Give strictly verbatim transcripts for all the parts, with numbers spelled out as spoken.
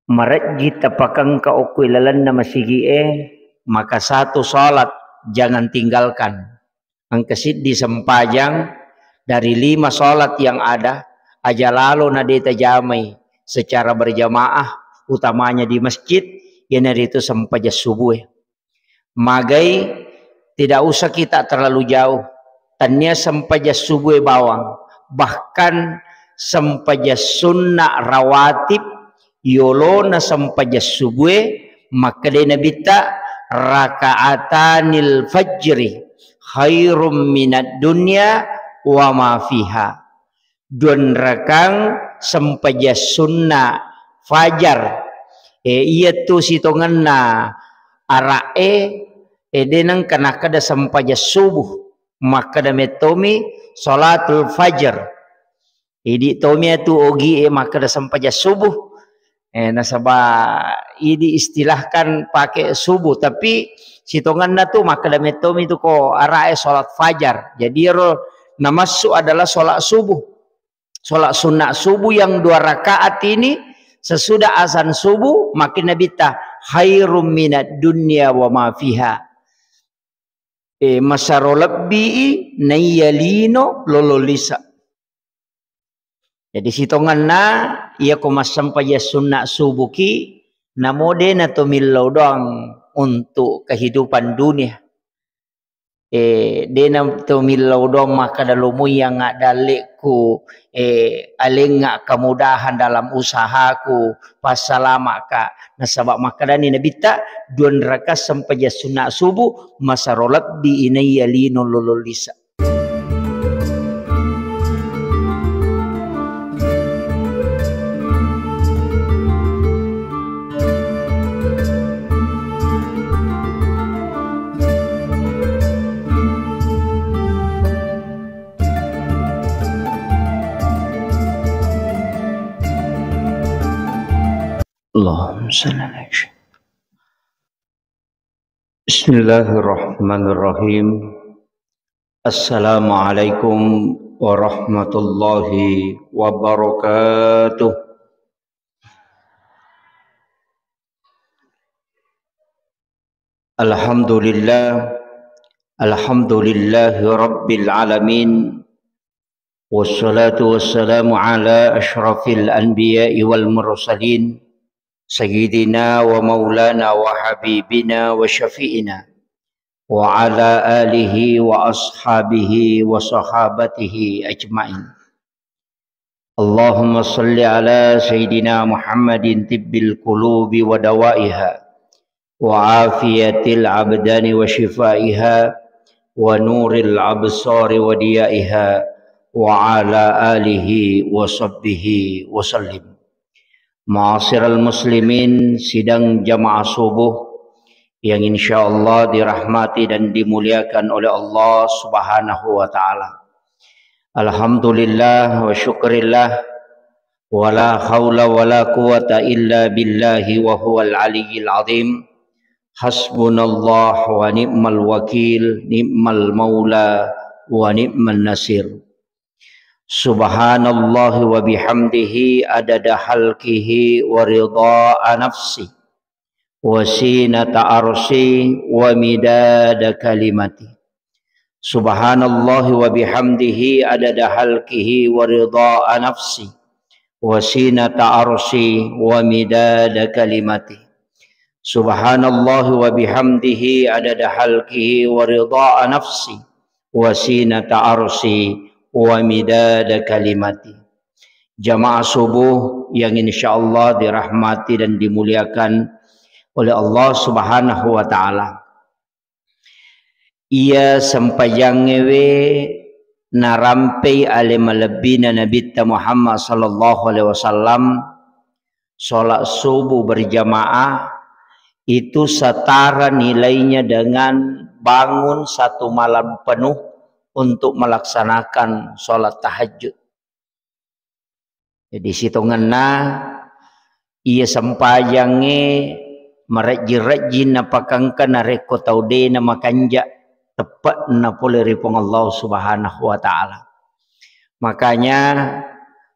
Marejji tapakengka okko ilalenna masigi'e, maka satu salat jangan tinggalkan. Engka siddi sempajang dari lima salat yang ada, aja lalo na de tajamai secara berjamaah, utamanya di masjid, iyanaritu sempajang subuh. Magai, tidak usah kita terlalu jauh. Tania sempajang subuh bawang, bahkan sempajang sunnah rawatib yolona sempajang subuh, makkedai Nabitta, "Rakaatanil fajri khairum minad dunya wa ma fiha." Duanrakang sempajang sunna fajar. E, iya tu sitongenna ara'e, e, de nengka nakkeda sempajang subuh. Makkeda mettomi salatul fajar. Idi tomi atu ogi e makkeda sempajang subuh. Eh, nasaba idi istilahkan pakai subuh, tapi sitongenna tu makkeda mettomi tu ko ara'e salat fajar. Jadi ero namassu adalah salat subuh. Salat sunat subuh yang dua rakaat ini sesudah azan subuh, makin Nabitta, "Khairum minad dunya wa ma fiha." Eh, masaro lebbi i naiya lino lolo lisa. Jadi sitongenna, iya ko massempajang sunna subuh ki, namo de na to millau doang untuk kehidupan dunia. Eh, de na to millau doang makkeda, "Lo mui yang adalleku, eh, alengnga kemudahan dalam usahaku, passalama'ka." Nasaba makkedani Nabitta, "Duanraka sempajang sunna subuh, masaro lebbi i naiya lino lolo lisa." اللهم صل على سيدنا. بسم الله الرحمن الرحيم. السلام عليكم ورحمة الله وبركاته. الحمد لله. الحمد لله رب العالمين. والصلاة والسلام على أشرف الأنبياء والمرسلين، سيدنا ومولانا وحبيبنا وشفيعنا، وعلى آله وأصحابه وصحابته أجمعين. اللهم صل على سيدنا محمد طب القلوب ودوائها، وعافية الأبدان وشفائها، ونور الأبصار وضيائها، وعلى آله وصحبه وسلم. Ma'asyiral muslimin, sidang jamaah subuh yang insyaallah dirahmati dan dimuliakan oleh Allah Subhanahu wa Ta'ala. Alhamdulillah wa syukurillah, wa la haula wa la quwata illa billahi wa huwal aliyyil azim. Hasbunallah wa ni'mal wakil, ni'mal maula wa ni'man nasir. Subhanallah wa bihamdihi adada halqihi wa ridha nafsi, wa sinata arsi, wa midada kalimati. Subhanallah wa bihamdihi adada halqihi wa ridha nafsi, wa sinata arsi, wa midada kalimati. Subhanallah wa bihamdihi adada halqihi wa ridha nafsi, wa sinata arsi, wa midada kalimati. Jamaah subuh yang insyaallah dirahmati dan dimuliakan oleh Allah Subhanahu wa Ta'ala. Iya sempajangngewe narampei ale malebbina Nabitta Muhammad sallallahu alaihi wasallam, sholat subuh berjamaah itu setara nilainya dengan bangun satu malam penuh untuk melaksanakan sholat tahajud. Jadi sitongenna iya sempajangnge marejji-rejji napakengka narekko tau de namakanja teppe'na pole ri Puang Allah Subhanahu wa Ta'ala. Makanya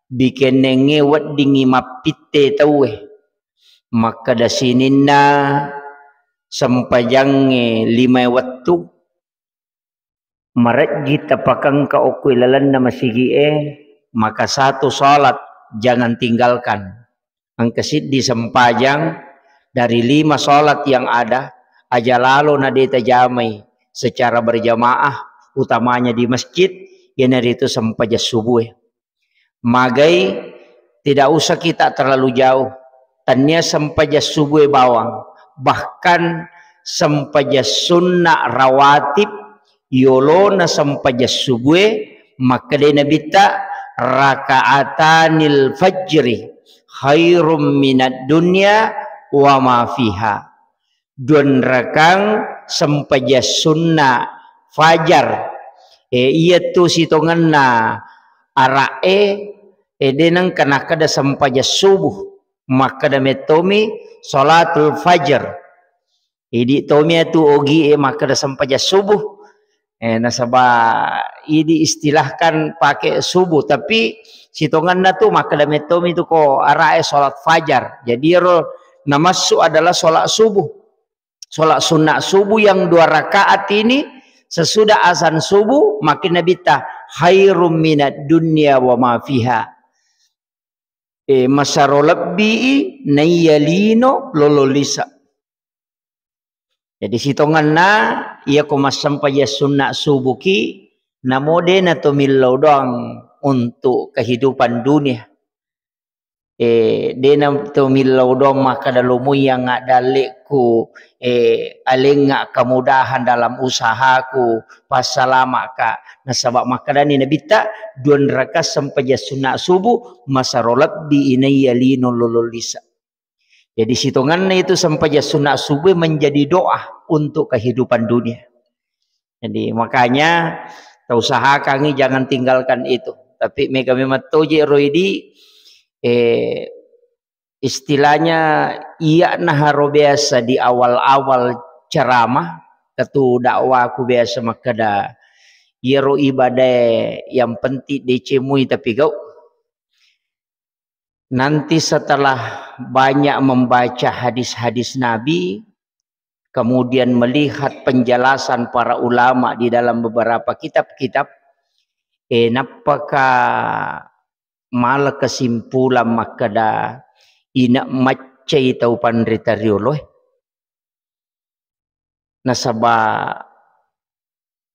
bikennengnge weddingngi mappitte tauwe. Makkeda sininna sempajangnge limae wettu, marejji tapakengka okko ilalenna masigi'e, maka satu salat jangan tinggalkan. Engka siddi sempajang dari lima salat yang ada, aja lalo na de tajamai secara berjamaah, utamanya di masjid, iyanaritu sempajang subuh. Magai, tidak usah kita terlalu jauh. Tania sempajang subuh bawang, bahkan sempajang sunna rawatib yolona sempajang subuh, makkedai Nabitta, "Rakaatanil fajri khairum minad dunya wa ma fiha." Duanrakang sempajang sunna fajar. E, iyatu sitongenna ara'e, e, de nengka nakkeda sempajang subuh. Makkeda mettomi salatul fajar. Idi tomi atu ogi e makkeda sempajang subuh. E, nasaba idi istilahkan pake subuh, tapi sitongenna tu makkeda mettomi tu ko ara'e salat fajar. Jadi ero namassu adalah salat subuh. Salat sunna subuh yang dua rakaat ini sesudah azan subuh, makin Nabitta, "Khairum minad dunya wa ma fiha." E, masaro lebbii naiya lino lolo lisa. Jadi sitongenna, iyako massempajang sunna subuhki, namo de nato millau doang untuk kehidupan dunia. E, de nato millau doang makkeda lomoi yang dalleku, e, alengnga kemudahan dalam usahaku, passalama'ka. Nasaba makkedani Nabitta, duanraka sempajang sunna subuh, masaro lebbi inaiya lino lolo lisa. Jadi sitongenna itu sempajang sunna subuh menjadi doa untuk kehidupan dunia. Jadi makanya tausahakangi jangan tinggalkan itu. Tapi mega memang toje roidi, eh, istilahnya iya naharo biasa di awal-awal ceramah, ketu dakwaku biasa makkeda, iyaro ibadah yang penting decemui tapi gau. Nanti setelah banyak membaca hadis-hadis Nabi, kemudian melihat penjelasan para ulama di dalam beberapa kitab-kitab, eh, nappaka mala kesimpulan makkeda ina maccai tau panrita rioloe. Nasaba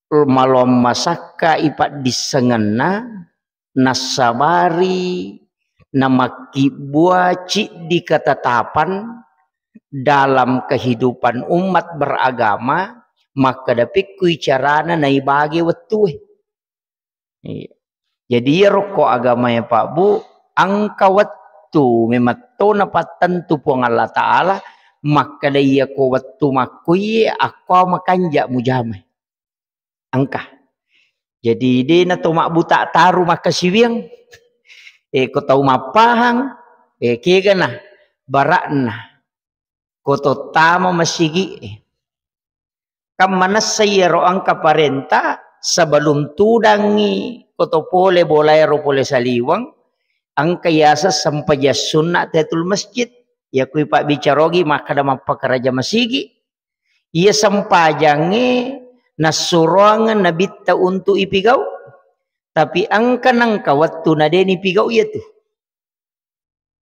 maloang masakka ipaddissengenna, nassabari namakkibbua ciddi ketetapan dalam kehidupan umat beragama, makkeda pekkui carana naibage wettue. Iya. Jadi iyaro ko agamae Pak Bu, engka wettu memetto napattentu Puang Allah Ta'ala, makkeda iyako wettu makkuiye akko makanja mujamai. Engka. Jadi de nato mabbuta taru makkasiwiang. E, ko tau mappahang, e, kegana bara'na. Ko to tama masigi e. Kan manessa iyaro engka parenta sebelum tudangngi ko to pole bolaero pole saliweng, engka yaseng sempajang sunna tahiyatul masjid. Yakui pabbicarogi makkeda mappakaraja masigi. Iya sempajangnge nassuroangeng nabitta untuk ipigau. Tapi engka nengka wettu na de nipigau iyatu.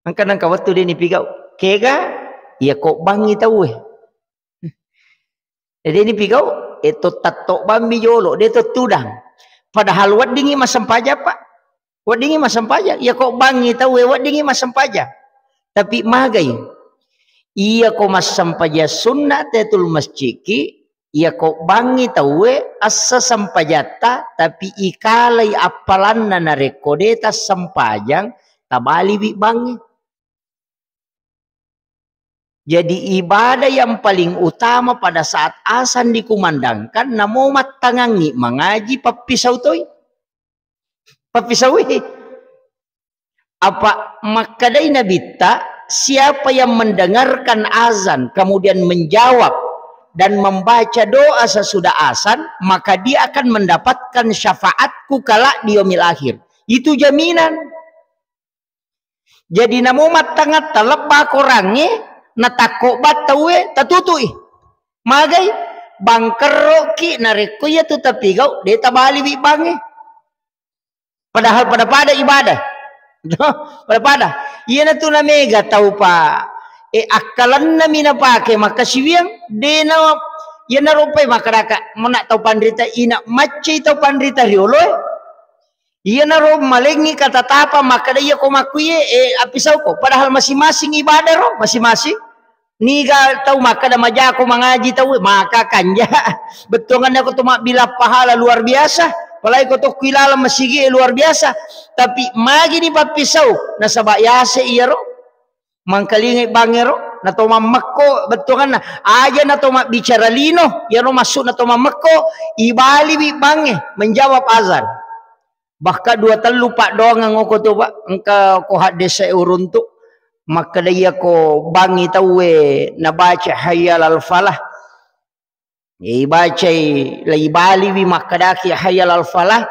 Engka nengka wettu de nipigau. Kega? Iya ko bangngi tauwe. De nipigau, e to tatto bammi jolo, de to tudang. Padahal weddingi massempajang, Pak. Weddingi massempajang. Iya ko bangngi tauwe, weddingi massempajang. Tapi magai. Iya ko massempajang sunna tahiyatul masjidki, iya ko bangngi tauwe assa sempajatta, tapi ikalai appalanna narekko de tassempajang, tabaliwi bangngi. Jadi ibadah yang paling utama pada saat azan dikumandangkan, namo mattangangngi mangaji pappisau toi. Pappisaui. Apa makkedai Nabitta, siapa yang mendengarkan azan kemudian menjawab dan membaca doa sesudah azan, maka dia akan mendapatkan syafaatku kelak di yaumil akhir. Itu jaminan. Jadi namo mattangatta lebba korangnge, Natakko bang tauwe, tatutui. Magai, bangkerroki narekko iya tu tapigau, de tabaliwi bangnge. Padahal pada-pada ibadah. Pada-pada. Iyana tu namega tau pa, e, akkalenna mi napake makkasiwiang, dena, iyana ropai makkedaka, mona tau panrita ina maccai tau panrita rioloe. Iyanaro malengngi katatapang makkeda, "Iya ko makkuiye, eh, appisauko." Padahal masing-masing ibadah ro, masing-masing. Niga tau makkeda majako mangaji tau, maka kanja. Bettuanganna ko to mabbilang pahala luar biasa. Apalagi ko to ku ilaleng masigi, eh, luar biasa. Tapi magini pappisau, nasaba yase iyaro. Mangkalingai bangngero, nato mammekko bettuanganna. Aja nato mabbicara lino, iyaro maksudna to mammekko, ibaliwi bangnge menjawab azan. Bahkan dua tellu paddoangeng oko tu, Pak, engka ko haddese uruntu. Makkeda iya ko bangngi tauwe nabaca hayya alal falah. E, ibacai, la ibaliwi makkedaki hayya alal falah,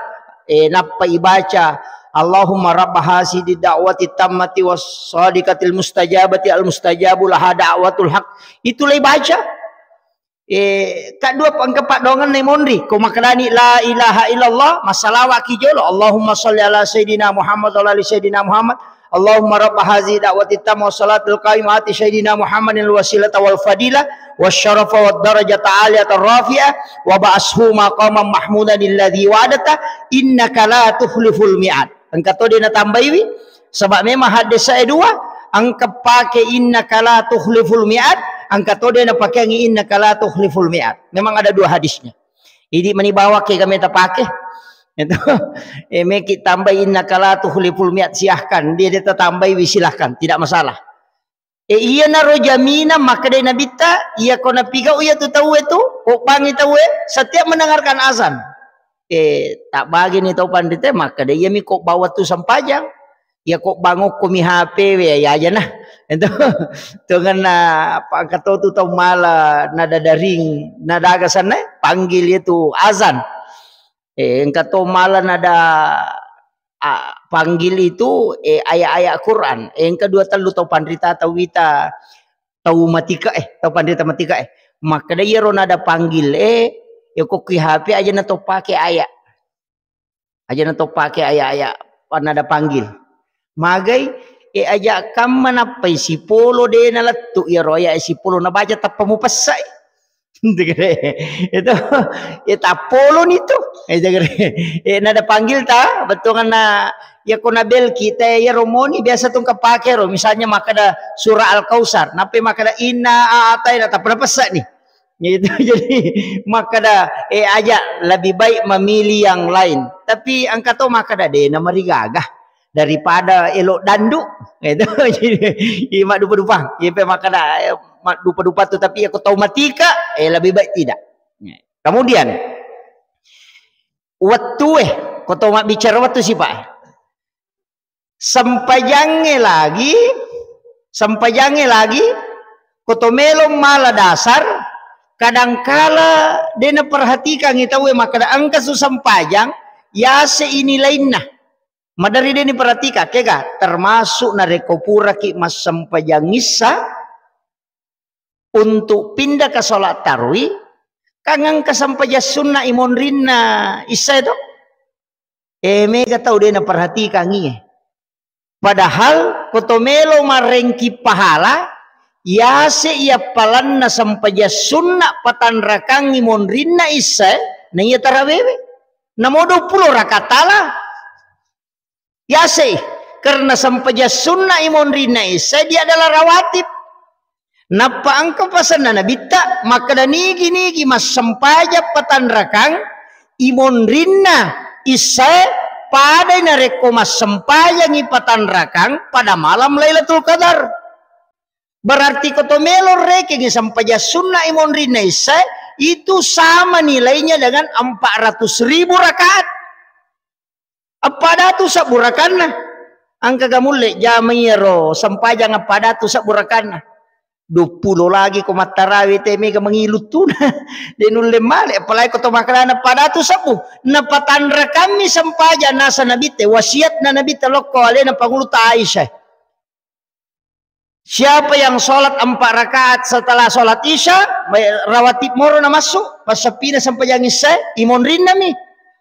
e, nappa ibaca, "Allahumma rabba hasidi da'wati tammati was sadiqatil mustajabati al mustajabu laha da'watul haq." Itu la ibaca. E, kaddua pa-, engka paddoangenna monri, ko makkedani la ilaha illallah, massalawaki jolo, "Allahumma shalli ala sayyidina Muhammad wa ala ali sayyidina Muhammad." Allahumma rabba hazihi da'wati tamma wa salatil qaimah ati sayyidina Muhammadin wasilata wal fadila wa syarafa wa darajata aliyata rafi'ah wa ba'ashu maqaman mahmudan alladhi wa'adata innaka la tukhliful mi'ad. Engka to de natambaiwi, sebab memang hadis saya dua, engka pake innaka la tukhliful mi'ad, engka to de napakeangi innaka la tukhliful mi'ad. Memang ada dua hadisnya. Idi mani bawang ke kami tapake. Itu, eh, meki tambai innaka la tukhliful mi'ad, silahkan. Dia, dia tatambai wi, silahkan, tidak masalah. Eh, iya naro jaminan makkeda Nabitta, iya ko napigau iya tu tauwe tu, ko bangngi tauwe, setiap mendengarkan azan. Eh, tak bagi ni tau pandite, makkeda iya mi ko bawa tu sempajang. Iya ko bangokko mi H P we, ya aja nah. Itu, tu ngena apa kata tu tau mala nada daring, nada aga sana, panggil itu azan. Eh, engka to mala nada, a, panggil itu, eh, ayat-ayat Quran. Eh, engka dua tellu tau panrita tau wita, tau matika, eh, tau panrita matika, eh. Makkeda iyaro nada panggil, eh, ya ko ki H P aja na to pake ayat. Aja na to pake ayat-ayat pa-, nada panggil. Magai, eh, aja kamma nappai sipolo de nalettu iyaro ayat sipolo nabaca tappa mupessai. Itu, ya, tappoloni tu. Eh, jagare. Eh, nada panggil ta, bettuanganna, ya, ko nabelki, te, ya, romoni, biasa tu kapake ro. Misalnya, makkeda surah Al-Kautsar, nape makkeda, "Inna a'taina," tappa napessa ni. Itu, jadi, makkeda, eh, aja, lebih baik memilih yang lain. Tapi, engka to makkeda, de, namarigaga. Daripada elo dandu. Itu, jadi, iya, maddupa-dupa. Iya, pe makkeda, eh, maddupa-dupa tu, tapi ya, ko tau matika, eh, lebih baik tidak. Kemudian, wettue, ko to mabbicara wettu sipa. Sempajangnge lagi, sempajangnge lagi, ko to melo mala dasar, kadangkala de naperhatikangi tauwe makkeda engka su sempajang, yase ini lainna. Maderri de niperhatika, kega? Termasuk narekko puraki massempajang issa, untuk pindah ke sholat tarwi, kan engka sempajang sunna imonrinna issa itu. Eh, mega tau de naperhatikangi. Padahal, ko to melo marengki pahala, yase iya palanna sempajang sunna patanrakangi monrinna issa, na iya tarawewe. Namo dua puluh rakaat tala. Yasei, karena sempajang sunna imonrinna issae, dia adalah rawatib. Nappa engka pasenna Nabitta, makkeda nigi-nigi massempajang patanrakang imonrinna issae, padai narekko massempajangi patanrakang pada malam Lailatul Qadar. Berarti ko to melo rekengi sempajang sunna imonrinna issae, itu sama nilainya dengan empat ratus ribu rakaat. Eppa datu sebbu rakanna. Engka ga mulle jama iyaro sempajang eppa datu sebbu rakanna. Dua puluh lagi ko mattarawe te mega mangilu tuna. De nulle male, apalagi ko to makkadana eppa datu sebbu. Napatanrakammi sempajang nasa Nabitte, wasiatna Nabitte lokko alena pangulutta Aisyah. Siapa yang sholat empat rakaat setelah sholat isya, rawatib moro na massu, passappina sempajang isya, imonrinna mi.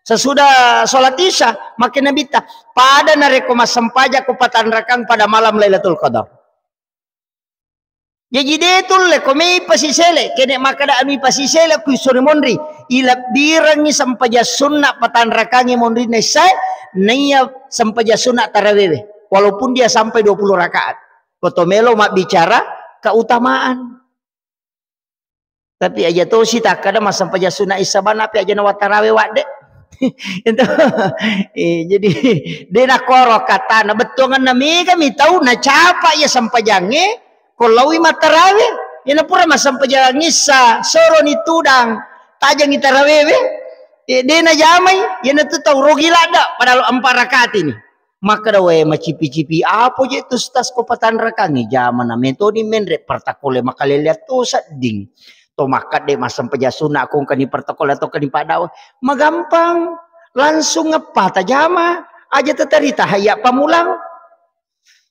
Sesudah sholat isya, makkeda Nabitta, pada narekko massempajang ko patanrakang pada malam Lailatul Qadar. Jaji de tulle ko mei pasisele, kene makkeda anu pasisele ku isore monri, ilebbirengngi sempajang sunna patanrakangi monrinna isya, naiya sempajang sunna tarawewe, walaupun dia sampai dua puluh rakaat. Ko to melo mabbicara keutamaan. Tapi aja tosi takkada massempajang sunna isya bana, tapi aja na wattarawe wadde. Itu. Eh, jadi de nakkoro katana bettuanganna mega mi tau nacapa iya sempajangnge ko laui mattarawe. Iyana pura massempajang isya, soroni tudang, tajangi tarawewe. Eh, de najamai, iyana tu tau rogi ladda, padahal empat rakaat ini. Makkeda, "Wae, macipi-cipi apo je tu, Ustaz, ko patanrakangi jamana metoni menre partakole makaleleang to sedding. To makkadde massempajang sunna ko engkani partakole atau engkani paddawa. Magampang, langsung ngeppa tajama, aja tatari tahayya pamulang.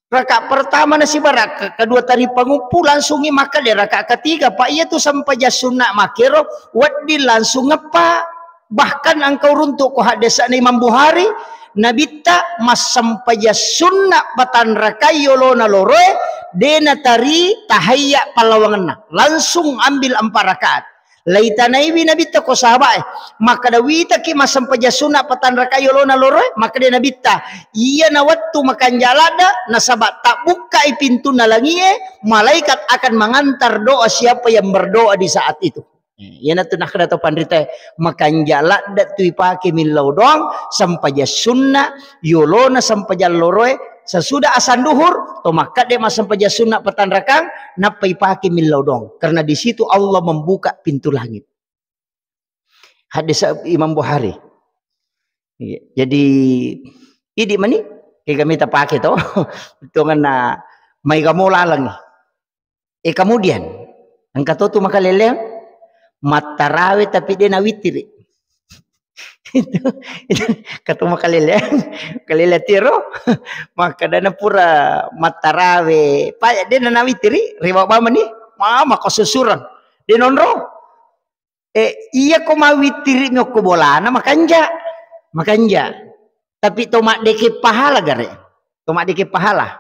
Rakaat pertama nasibara, ke-, kedua tari panguppu, langsungi makkadde rakaat ketiga, Pak, iya tu sempajang sunna makkero, wedding langsung ngeppa." Bahkan engkau runtuk ko haddesa'na Imam Bukhari, Nabitta massempajang sunna patanrakai yolona loroe, de natari tahayya pallawangenna. Langsung ambil empat rakaat. Laitanaiwi Nabitta ko sahabae, makkeda, "Witaki massempajang sunna patanrakai yolona loroe?" Makkeda Nabitta, "Iyana wettu makanja ladda, nasaba tabbukkai pintunna langie, malaikat akan mengantar doa siapa yang berdoa di saat itu." Eh, iyanatu nakkeda to panritae, makanja ladda tu ipake millau doang, sempajang sunna, yolona sempajang loroe, sesudah asan duhur, to makkadde massempajang sunna patanrakang, nappa ipake millau doang. Karena di situ Allah membuka pintu langit. Hadis Imam Bukhari. Iya. Jadi, idi mani, kega mita pake to, tongenna mai gamo lalengi. Eh, kemudian, engka to tu makaleleang, mattarawe tapi de nawittiri. Itu, itu, katu makaleleang, makaleleang tiro, makkedana pura mattarawe, pa de nawittiri, rewa bamani, mama ko susurang, de nonro. Eh, iya ko mawittiri mi okko bolana, makanja. Makanja. Tapi to maddeke pahala gare. To maddeke pahala.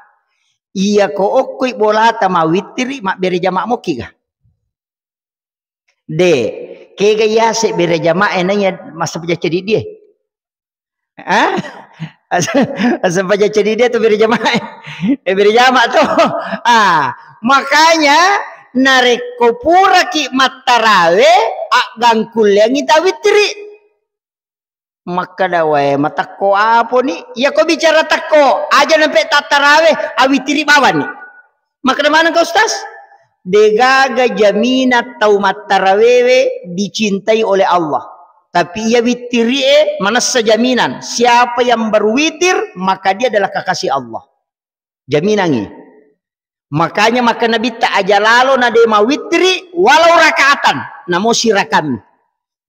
Iya ko okkoi bolata mawittiri, mabbere jama mokki ga? De, kega yase bere jama e naiya massempajang cedidie. Ah? As-, massempajang cedidie tu bere jama e. Eh, bere jama to. Ah, makanya narekko puraki mattarawe, aggangkulleangi tawittiri. Makkeda, "Wae, matakko aponi?" Iyako bicara takko, aja nampe tattarawe, awittiri bawani. Makkeda manengka, Ustaz? Degaga jaminan tau mattarawewe dicintai oleh Allah. Tapi iya wittirie manessa jaminan, siapa yang berwitir, maka dia adalah kekasih Allah. Jaminangngi. Makanya makkeda Nabitta, "Aja lalo na de mawittiri walau rakaatan, namo sirakammi."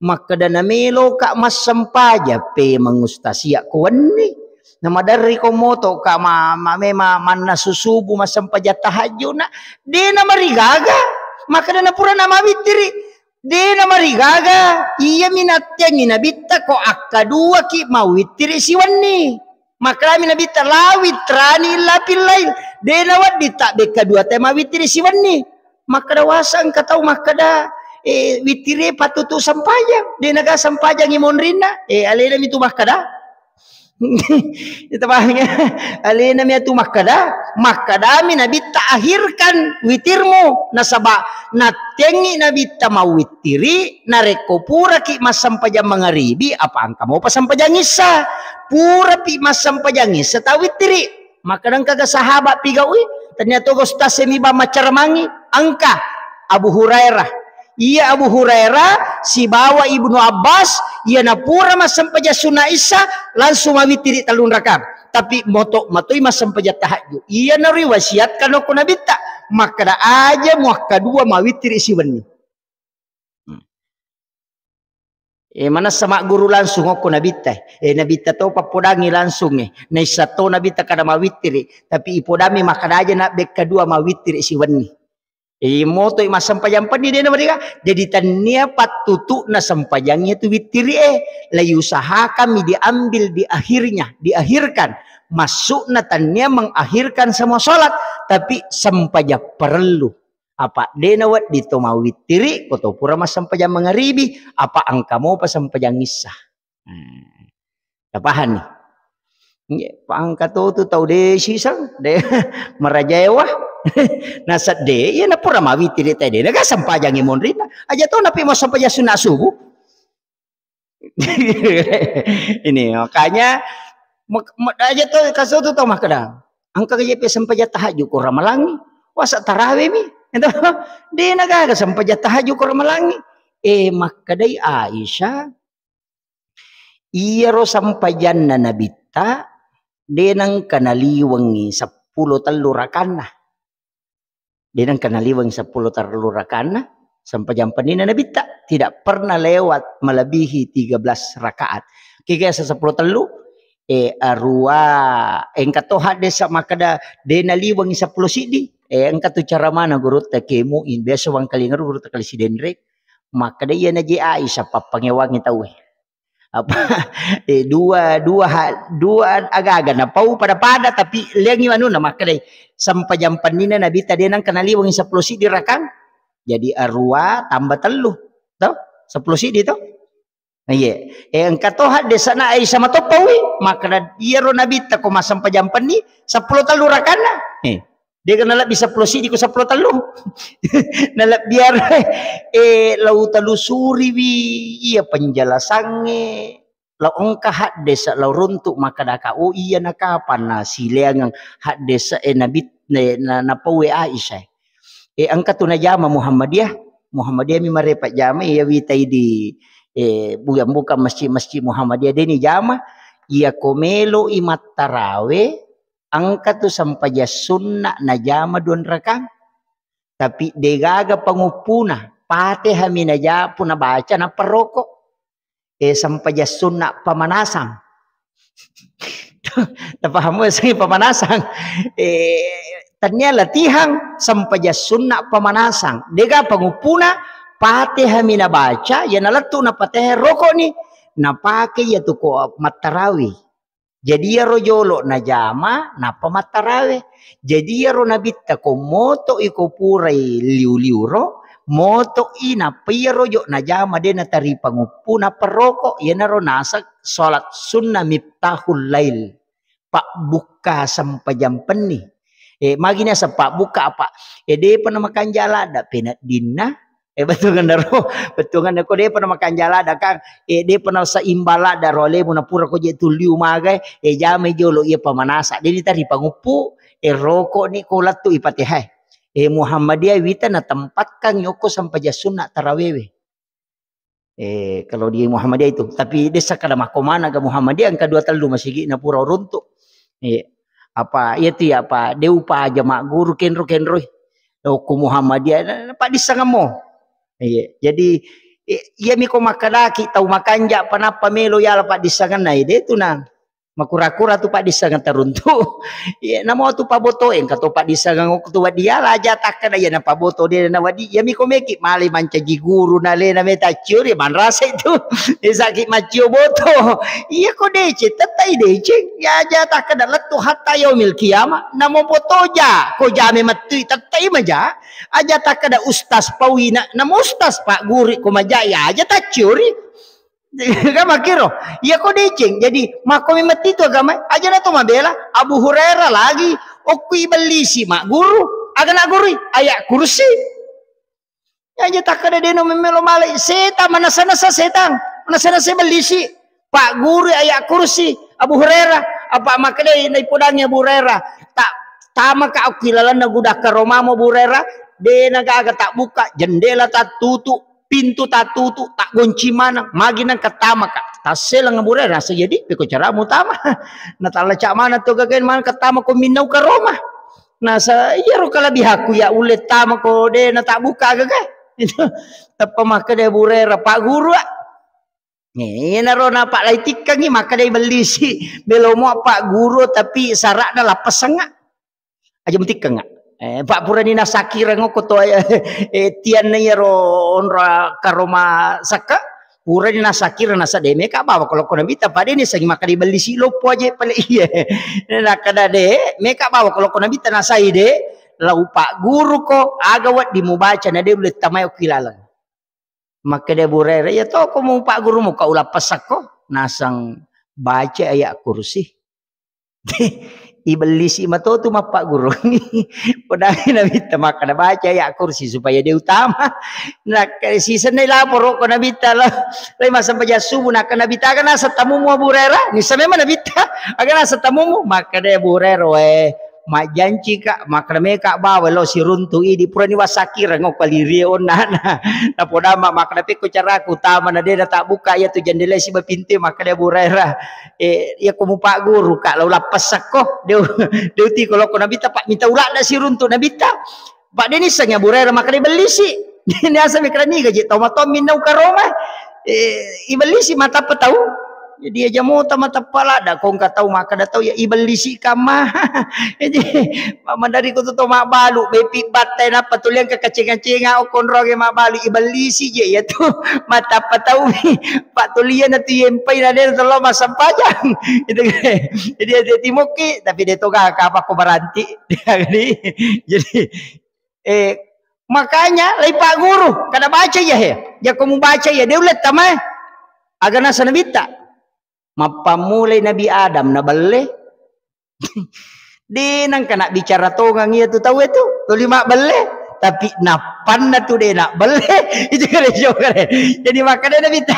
Makkeda, "Nameloka massempajang, pemeng Ustaz, iya ko wenni. Namaderri ko moto ka ma-, ma-, mema mannasu subuh massempajang tahajud na, de namarigaga." Makkeda, "Napura namawittiri, de namarigaga." Iyami natteangngi Nabitta ko akkaduaki mawittiri siwenni. Makkedami Nabitta, "La witrani illa fil lail." De nawedding tabbekka dua tae mawittiri siwenni. Makkeda, "Wasa engka tau makkeda, eh, wittiri pattutu sempajang. De naga sempajangi monrinna." Eh, alenami tu makkeda. Itu paham ya? Alenami tu makkeda, makkedami Nabitta, "Akhirkan witirmu." Nasaba nattengngi Nabitta mawittiri, narekko puraki massempajang mangaribi, apa engka mopa sempajang issa. Purapi massempajang issa tawittiri. Makkeda engkaga sahabat pigaui, ternyata Ustaz semiba macaramangi, engka Abu Hurairah. Iya Abu Hurairah sibawa Ibnu Abbas, iya napura massempajang sunna issa, langsung mawittiri tellung rakaat. Tapi moto matoi massempajang tahajud. Iya nariwasiatkan okko Nabitta, makkeda aja muakkadua mawittiri siwenni. Hmm. Eh, manessa magguru langsung okko nabitta. Eh, nabitta to pappodangi langsung, eh. Naissa to nabitta kada mawittiri, tapi ipodammi makkada aja na bekka dua mawittiri siwenni. Eh, moto i massempajang penni dena mereka. Jadi tannia pattutu'na sempajang itu wittiri, eh. La yusahakan mi diambil di akhirnya, diakhirkan. Maksudna tannia mengakhirkan semua sholat, tapi sempajang perlu. Apa dena wedding to mawittiri, ko to pura massempajang mangaribi, apa engka mopa sempajang issa. Hmm. Tapahani? Nggih, pa engka to tu tau de siseng, de marajaewa. Nasedde, iya na pura mawittiri tadi. Naga sempajangi monrita. Aja to napi mau sempajang sunat subuh. Ini makanya mek-, mek-, aja to kaso tu tau makkeda. Engka aja pe sempajang tahajud ko ramalangi. Wasa tarawe mi. Ento, de na gaga sempajang tahajud ko ramalangi. Eh, makkedai Aisyah, iyaro sempajanna nabitta de nengka naliwengi seppulo tellu rakanna. De nengka naliweng seppulo tellu rakanna, sempajang pennina nabitta. Tidak pernah lewat melebihi tiga belas rakaat. Kega seppulo tellu, eh, arua, engka to haddesa makkeda de naliweng seppulo siddi. Eh, engka tu cara mana gurutta kemu in, biasa wangkalinga gurutta kali sidenre. Makkeda iya naji Aisyah pappangewangi tauwe. Apa, eh, dua, dua ha-, dua agaga napau pada-pada, tapi liangi manuna makkedai, sempajang pennina nabitta de nengka naliwengi seppulo siddi rakang. Jadi arua tambah tellu, to? Seppulo siddi to? Iya. Eh, engka to haddesana Aisyah matoppawi, makkeda iyaro nabitta ko massempajang penni seppulo tellu rakanna. Eh. Dega nalebbi seppulo siddi ko seppulo tellu. Nalebbi aro, eh, lau telusuriwi iya penjelasangnge, lau engka haddesa, lau runtu makkadaka, oh iya na kapan na sileangeng haddesa, eh, nabi, eh, na, napaue Aisyah. Eh, engka tu najama Muhammadiyah, Muhammadiyah mi marepa jama, iya witai di, eh, bukan, bukan masjid-masjid Muhammadiyah deni jama, iya ko melo i mattarawe, engka tu sempajang sunna najama duanrakang, tapi degaga panguppuna, Fatihah mi najapu nabaca nappa roko. Eh, sempajang sunna pamanasang. Tapahamu sih pamanasang? Eh, tania latihan sempajang sunna pamanasang. Dega panguppuna, Fatihah mi nabaca, ya nalettu na Fatihah roko ni. Napake ya tu ko mattarawi. Jadi iyaro jolo najama nappa mattarawe. Jadi iyaro nabitta ko moto i ko purai liu-liu ro, moto i nappa iyaro jo najama de natari panguppu nappa roko. Iyanaro naseng salat sunnah miftahul lail. Pabbukka sempajang penni. Eh, magi naseng pabbukka apa? Eh, depa namakanja ladda peneddinna. Eh, bettuanna ro, bettuanna ko depa namakanja ladda, Kang. Eh, depa naseimbang ladda ro alemu napura ko je tulliu magai, eh, jamai jolo iya pamanasa. Deni tari panguppu, eh, roko ni ko lettu i Fatihah. Eh, Muhammadiyah wita natempatkan yokko sempajang sunna tarawewe. Eh, kalau di Muhammadiyah itu, tapi desa kada makko mana ga Muhammadiyah engka dua tellu masigi napura runtu. Eh, apa, iya tu ya, apa, de upaja magguru kenro-kenroi. Okko Muhammadiyah, na, na, paddissengemmo. Iya, jadi, i-, iyami ko makkedaki tau makanja panappa melo yala paddissengenna, eh, de tu na makura-kura tu paddissengeng taruntu. Iya, namo tu paboto, engka to paddissengeng okko tu wedding yala aja takkeda iya napaboto de na wedding. Iyami ko meki male mancaji guru na lena meta ciori manrasa itu. Isaki maccio boto. Iya ko deceng, tettai deceng. Ya aja takkeda lettu hatta yaumil qiyamah. Namo boto ja, ko jame mettui tettai maja. Aja takkeda ustaz paui na, namo ustaz pagguru ko maja, ya aja tacciori. Kan makkiro. Iya ko deceng. Jadi makko memang titu agama. Aja na to mabela Abu Hurairah lagi. Okko ibellisi magguru. Aga na gurui? Ayat kursi. Aja takkeda deno memelo malai. Setang manasa-nasa setang. Manasa-nasa bellisi. Pagguru ayat kursi Abu Hurairah. Apa makkedai naipodangi Abu Hurairah? Tak tamaka okki lalenna gudang karomamo Abu Hurairah. Dena gaga tak buka, jendela tak tutup, pintu tak tutup, tak gonci maneng. Magi nang ketamaka. Tasseleng Abu Hurairah. Nasa jadi peko cara mutama. Natalla cak mana to gagain mana ketama ko minnau karoma. Nasa iyaro kalabihaku ya ulle tama ko de na tak buka gaga. Itu teppa makkeda Abu Hurairah, Pak Guru, ah. Eh, iyanaro napalaitikkengngi, makkeda ibellisi, melomo pagguru tapi sara'na lappessengnga. Aja mutikkengnga. Eh, pa purani nasakireng okko to, eh, tianna iyaro onro karoma sakka, purani nasakireng nasa de meka bawa ko lokko Nabitta, pada ni sangi makkeda ibellisi loppo aja pale iya. Nakkeda de, meka bawa ko lokko Nabitta nasai de, lau pagguru ko, aga wedding mubaca na de ulle tamai okki laleng. Makkeda Abu Hurairah, "Iya to ko mupagguru muka ulappessakko, naseng baca ayat kursi." Ibellisi mato tu mappaggurungngi. Podai Nabitta makkeda, "Baca ayat kursi supaya de utama." Nakke sisennai laporo ko Nabitta lo. Lai massempajang subuh, nakke Nabitta, "Aga naseng tamumu Abu Hurairah?" Nissa memang Nabitta, "Aga naseng tamumu?" Makkeda Abu Hurairah, "Weh, majjancika, makkeda meka bawa lo siruntu idi, purani wassakireng okko lirie onnana." Napodama makkeda, "Pekko caraku tama na de natabbuka iyatu jendela siba pintu." Makkeda Abu Hurairah, "Eh, iya ko mupagguruka, lau lappessakko, de, de utiko lokko Nabitta, pa mita uladda siruntu Nabitta." Pak de nissengngi Abu Hurairah makkeda ibellisi. Niasa makkeda niga je tau matommi nau karoma. Eh, ibellisi matappa tau. Jadi aja mota matappa ladda, ko engka tau makkeda tau ya ibellisi kamma. Jadi madari ko tu to mabbalu, bepi battai nappa tuliang ke kaceng-kacenga okkonroge mabbalu ibellisi je ya tu. Matappa tau. Pak tuliang na tu yempai na de telo massempajang. Itu kan. Jadi ada timoki tapi de toga kapa ko baranti. Jadi, jadi Eh, makanya lai pagguru, kada baca iya he. Jako mubaca iya, de ulle tamae. Aga nasa Nabitta. Mappammulai Nabi Adam na belle. De nangka na bicara tongang iya tu tau itu, tuli mabbelle. Tapi nappanna tu de na belle. Itu kare jokare. Jadi makkeda Nabitta,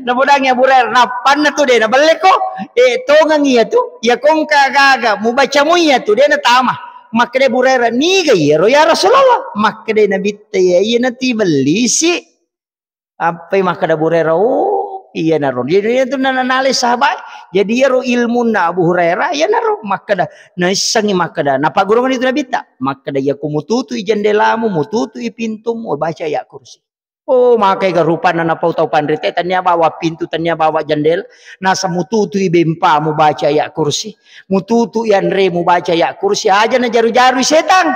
napodangi Abu Hurairah, nappanna tu de na belle ko. Eh, tongang iya tu, iya kongka gaga, mubaca mu iya tu, de na tama. Makkeda Abu Hurairah, "Niga iyaro ya Rasulullah?" Makkeda Nabitta, "Iya, iyanatu ibellisi." Appai makkeda Abu Hurairah, "Oh, iyanaro." Jadi iyanatu na-, na-, nalai sahabat. Jadi iyaro ilmunna Abu Hurairah, iyanaro makkeda, naissengngi makkeda, napaggurungenni tu Nabitta. Makkeda, "Iya ko mututui jendelamu, mututui pintumu, baca ayat kursi." Oh, makkega rupanna napau tau panrite, tania bawa pintu, tania bawa jendela, nasa mututui bempamu baca ayat kursi, mututui anremu baca ayat kursi, aja najaru-jarui setang.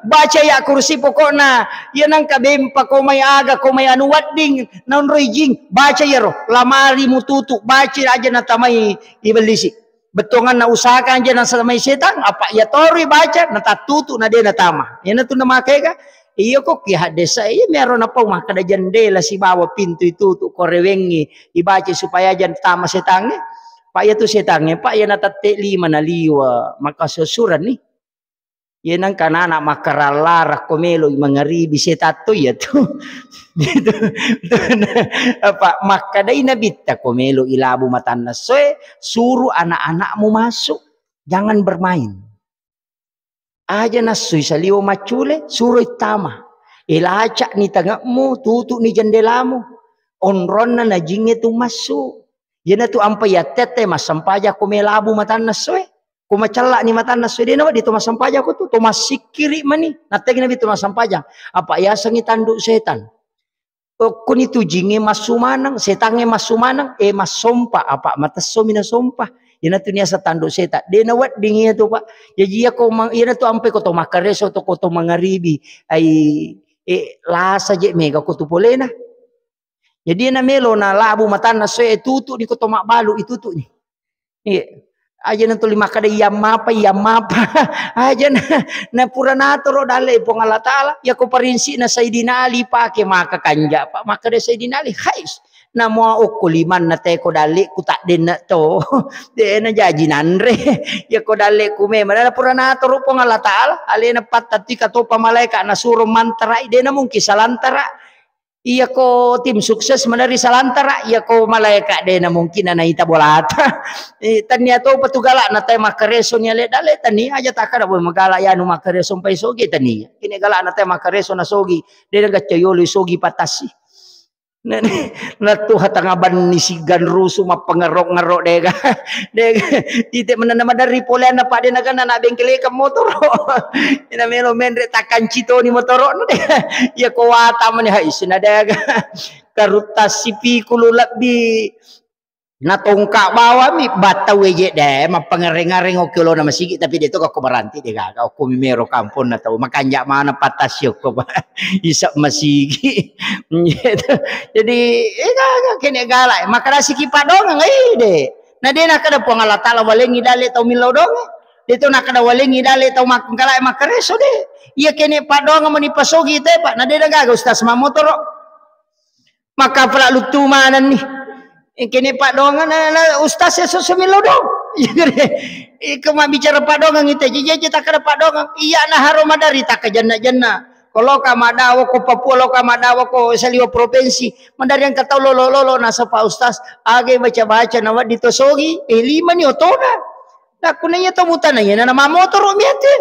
Baca ayat kursi pokokna, iya nangka bempa ko mai aga, ko mai anu wedding, naonroi jing, baca iyaro, lamari mututu, baca aja natamai ibellisi. Bettuanganna usahakan aja nasamai setang, apa iya toroi baca, natattutu, na de natama. Iyanatu namakega, iya ko ki haddesa, iya miaro napau makkeda jendela sibawa pintu itutu, ko rewengngi, ibaca supaya aja tama setangnge. Pak iya tu setangnge, Pak iya natette lima naliwa, maka susuranni. Iya nangka anak-anak makkarallarang ko melo i mangaribi setatto iya tu. Gitu. Apa makkedai Nabitta ko melo i labu matanna soe, suruh anak-anakmu masuk. Jangan bermain. Aja nassui saliwa maccule, suroi tama. Elacak ni tangekmu, tutuk ni jendelamu. Onronna na jingnge tu massu. Iyanatu ampai yattette massempajang ko melabu matanna soe. Ko macella'ni matanna soe, de nawedding to massempajang ko tu, to massikkiri mani. Nattegi Nabi to massempajang. Apa yasengngi tanduk setan. Okkoni tu jingnge massu maneng, setangnge massu maneng, eh, massompa, apa matessomi nasompa. Iyanatu niaseng tanduk setan. De nawedding iyatu, Pak. Jaji iyako ma-, iyanatu ampai ko to makkareso to, ko to mangaribi. Ai, eh, lasa je mega ko tu polena. Jadi na melo na labu matanna soe, tutuk ni ko to mabbalu, itutuk ni. Iya. Aja na tuli makkeda, "Iya mapa, iya mapa." Aja na, na pura natoro dalle Puang Allah Taala. Iya ko parinsikna Sayyidina Ali pake maka kanja, Pak. Makkeda Sayyidina Ali, "Hais, na mua okko limanna teko dalleku taddenna to." De na jaji nanre. Iya ko dalleku memang na pura natoro Puang Allah Taala. Alena patta tika topa malaika nasuro mantarai, de na mungkin salantara. Iyako tim sukses maneri salantara, iyako malaeka de na mungkin naita bolata. Eh, tania topa tu galakna tae makkareso ni ale dale, tania aja takkada boe magalak yanu makkareso mpai sogi, tania. Kini galakna tae makkareso na sogi, de na gacca yolo sogi patasi. Lettu ha tengnga benni siggang rusu mappangerro-ngerro dega. Dega. Ite menenna maderri poleanna pa de naganna na bengkelekeng motoro. Ina melo menre takkanci toni motoro de. Iya ko wata mani ha isina dega. Karutta sipikulu lebbi natongka bawami batta weje de mappangereng-ngareng okki olona masigi tapi de to ko baranti de gaga okko mimero kamponna tau makanja mana patas yokko. Isa masigi. Gitu. Jadi, eh, gaga kene galak. Makkadasiki padongeng, eh, de. Na de nakkeda Puang Allah Taala walengi dale tau millau donge. De to nakkeda walengi dale tau makkengkalae makkareso de. Iya kene padongeng meni pasogi te, Pak. Na de gaga ustaz mamotoro. Makkapala luttu manenni. Eh, kene padongeng na, na ustaz ya susu millau dong. Iko mabbicara padongeng ite, jeje takkeda padongeng. Iya na haro madari takkajenna-jenna. Ko loka maddawa ko Papua, loka maddawa ko saliwa provinsi. Madari engka tau lolo-lolo nasaba Ustaz, aga baca-baca na wedding to sogi, eh, lima ni otona. Nakkuna iya to mutana iya na mamotoro mi ate.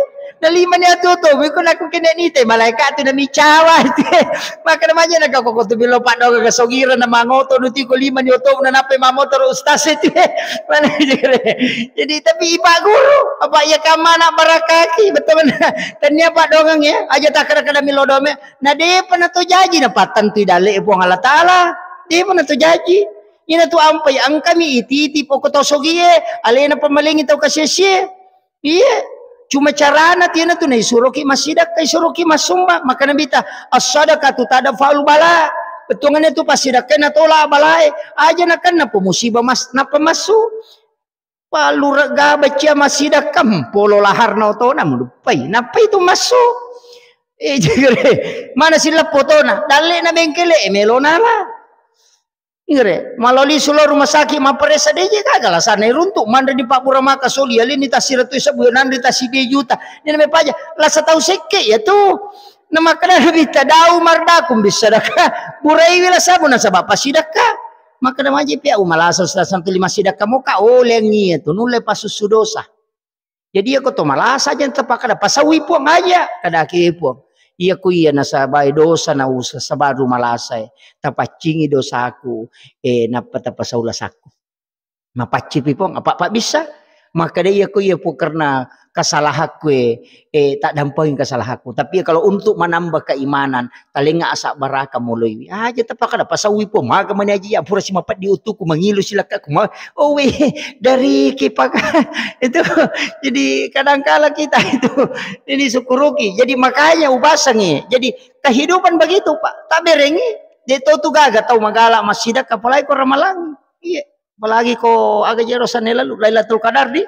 Na lima ni atu oto, mi ko nakku kene ni te malaika tu na micawa ate. Maka na maja na ko ko tu bilo padongeng ke sogira na mangoto nuti ko lima ni oto na nape mamotoro Ustaz ate. Mana jere. Jadi tapi ipa guru, apa iya kamana barakaki, betul mana? Tania padongeng ya, aja tak kada-kada milo dome. Na depa na to jaji na pattantui dalle Puang Allah Taala. Depa na to jaji. Ina tu ampai engkami ititi poko to sogie, alena pamalengi tau kasesie. Iye, cuma carana tiana tu naisuroki massidakka, isuroki massumba. Maka Nabi ta, "As-sadaqatu tadfa'ul bala." Bettuanganna tu passidakka na tola balae. Aja nakenna pemusiba mas, napa massu. Pallurega baccia massidakka, polo laharna otona, muduppai. Nappai tu massu. Eh, jagare. Mana silleppo otona? Dalle na bengkele, eh, melona la. Inggre, maloli sulo rumah sakit mapparessa deje gaga lasana iruntu manre di pabbura maka soli alini tasiratu sebu nanre tasibe juta. Ni name paja lasa tau sekke ya tu. Na makkeda Nabitta dau mardakum bissadaka. Buraiwi lasamu nasaba pasidakka. Makkeda maji pia umalasa ustaz santu lima sidakka moka olengi ya tu nulle pasussu dosa. Jadi iya ko to malasa aja tapakkada pasaui Puang aja kadaki Puang. Iya ko iya nasabai dosa na usa sabaru malasa e tapaccingi dosaku e nappa tapasau lasakku. Mapaccipi Puang apa pak bisa? Makkada iya ko iya Puang karena kasalahakku e e tak dampangi kasalahakku. Tapi kalau untuk menambah keimanan talenga asabbaraka moloiwi. Aja tapakkada pasaui Puang maga mani aja ya pura si mapeddi utuku mangilu silakkaku ma Oh weh, dari kipaka itu. Jadi kadangkala kita itu ini syukuruki. Jadi makanya ubasangi. Jadi kehidupan begitu Pak. Tak berengi. Dia tahu tu gaga tahu magala masjid apalagi ko ramalangi. Iya. Apalagi ko aga jero sana lalu Lailatul Qadar di.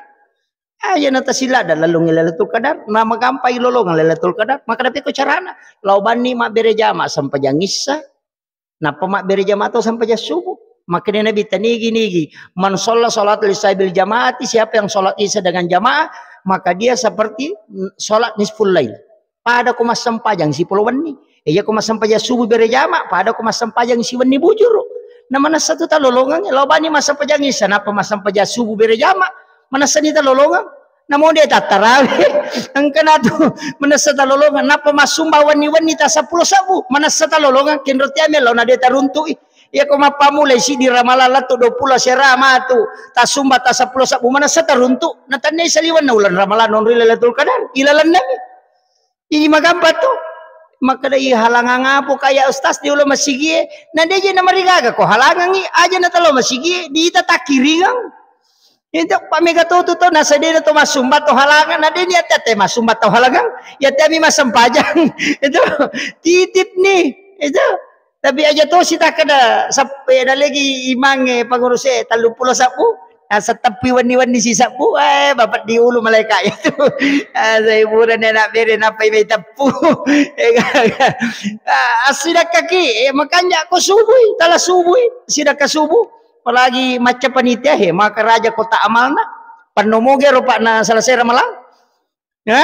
Aja na tasilada lalu Lailatul Qadar. Nama gampai lolongan Lailatul Qadar. Maka dapat ko carana. Lau banni mabbere jama sampajang issa. Nappa mabbere jamaah to sampajang subuh. Makanya Nabi tanigi-nigi, "Man sholla sholat lisabil jamaati," siapa yang sholat isya dengan jamaah, maka dia seperti sholat nisful lail. Pada ko massempajang sipolo wenni. Iya ko massempajang subuh bere jamaah, pada ko massempajang siwenni bujuru. Nah manessa tu talolongang, lao bani massempajang isya, nappa massempajang subuh bere jamaah, manessani talolongang. Namo de tattarawe. Engka natu manessa talolongang. Nappa massumba wenni-wenni ta seppulo sebbu. Manessa talolongang. Kenro tiame lao na de taruntu'i. Iya ko mappamulai siddi ramalang lettu dua pulo sera matu. Tassumba ta seppulo sebbu. Manessa taruntu. Na tennai saliwenna uleng ramalang nonri Lailatul Qadar. Ilalennami. Jadi magampa tu. Makkeda iya halangang apa kaya ustaz di ulo masigie. Na de je na marigaga ko halangangi. Aja na talo masigie. Di ita takkiringang. Itu pamega to tu to nasadena to massumba to halangan na deni ate ate massumba to halangan ya ate ami massempajang itu titip nih itu tapi aja to sita kada sampai ada lagi imange pengurus e tallung pulo sabbu nah seteppi wenni-wenni si sabbu eh bapak di ulu malaikat itu ah, saya hiburan anak bere napa mai teppu eh, ah, asidakaki eh, makanya ko subui tala subui sidakka subuh Apalagi macca panitia he, maka raja kota amalna. Panno moge ro pak na selesai ramalang. Ya.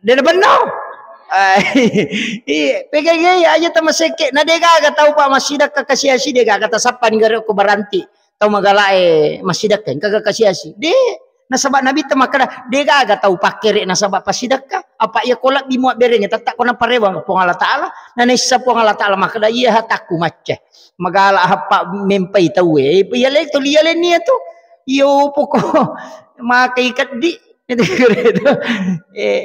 Dena benno. Iya, P K G aja tama sekke. Na degaga tau pak masidakka kasiasi degaga tasappa ni gare ko baranti. Tau magalae masidakka engka kasiasi. De Nasaba Nabitta makkeda, degaga tau pakkere nasaba passidekka. Apa iya ko lebbi muabberengnge, tetta ko naparewang Puang Allah Taala. Na naissa Puang Allah Taala makkeda, iya hatakku macca. Magala happa mempai tauwe. Iya le tuli iya lenni iya tu. Iyo poko makai keddi. Eh,